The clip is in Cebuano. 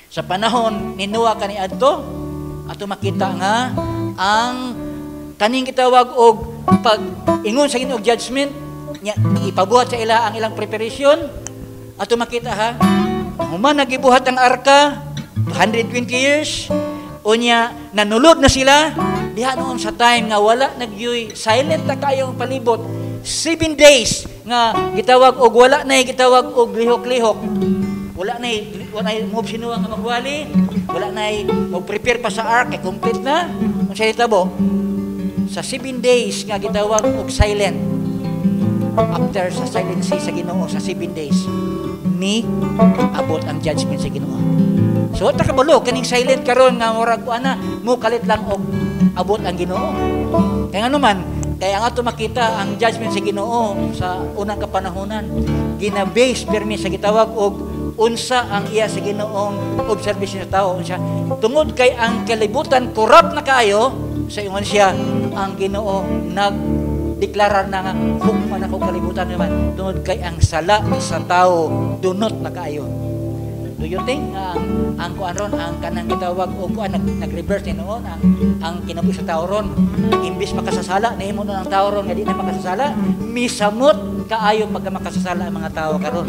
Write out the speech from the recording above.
Sa panahon ni Noah kaniadto, ato makita nga ang kaning gitawag og pag ingon sa Ginoo judgment nya, ipabuhat sa ila ang ilang preparation. Ato makita ha, human nagibuhat ang arka, 120 years unya nanulod na sila diha noon sa time nga wala nagyuy, silent na kayo ang palibot, 7 days nga gitawag og wala na gitawag og lihok-lihok, wala na move si Noah nga magwali, wala na mo prepare pa sa ark kay complete na. Unsa hitabo sa 7 days nga gitawag og silent? After sa silence sa Ginoo sa 7 days, ni abot ang judgment sa Ginoo. So ta kabalo kaning silent karon nga murag kuan na mo kalit lang og abot ang Ginoo. Kay ngano man, kay ang ato makita, ang judgment sa Ginoo sa unang kapanahonan gina-base permi sa gitawag og unsa ang iya sa Ginoong observation sa tao. Unsa? Tungod kay ang kalibutan corrupt na kaayo, sa ingon siya ang Ginoo nagdeklarar na nga hukman ako kalibutan naman tungod kay ang sala sa tao dunot na kaayo. Do you think nga ang kuan ron, ang kanang gitawag og kuan, nag-reverse ni noon ang kinabuhi sa tao ron? Imbis makasasala, nahimo nun ang tao ron nga di na makasasala, misamot kaayo pagka makasasala ang mga tao karon.